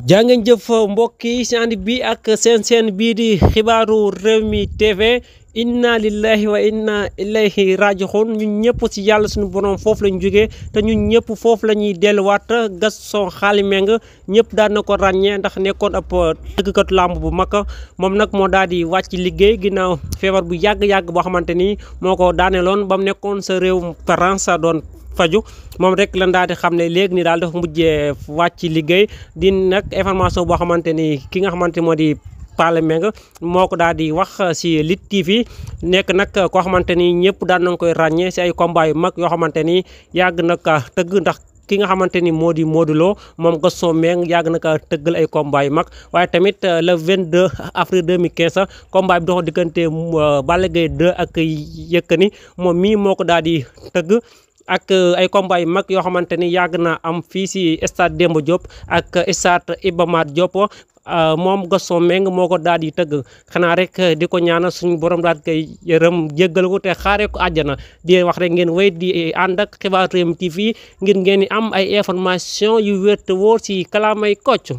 jaa ngeen jëf mbokk yi si ànd bi ak seen bii di xibaaru Rewmi TV inna lillahi wa inna ilayhi raji'un ñun ñëpp si yàlla suñu borom foofu lañ jógee te ñun ñëpp foofu la ñuy delluwaat. Gaston Xaali Meng ñëpp daan na ko ràññee ndax nekkoon ab tëggkatu làmb bu mag moom nag moo daal di wàcc liggéey ginnaaw feebar bu yàgg-yàgg boo xamante ni moo ko daaneeloon ba mu nekkoon sa réew France doon faju moom rek lan daal di xam ne léegi ni daal dafa mujjee wàcc liggéey di nag information boo xamante ni ki nga xamante moo di Xaali Meng moo ko daal di wax si Lutte TV nekk nag koo xamante ni ñëpp daan nañ koy ràññee si ay combat yu mag yoo xamante ni yàgg na ka tëgg ndax ki nga xamante ni moo di Modou Lo moom Gaston Meng yàgg na ka tëggal ay combat yu mag waaye tamit le 22 avril 2015 combat bi dox diggante Balla Gaye 2 ak Yékini moom mii moo ko daal di tëgg ak ay combat yu mag yoo xamante ni yàgg na am fii si stade Demba Diop ak stade Iba Mar Diop moom Gaston Meng moo ko daal di tëgg xanaa rek di ko ñaanal suñu borom daal koy yërëm jéggal ko te xaaree ko àjjana di wax rek ngeen wéy di ànd ak xibaar Rewmi TV ngir ngeen di am ay information yu wér te wóor si kalaamay Kocc.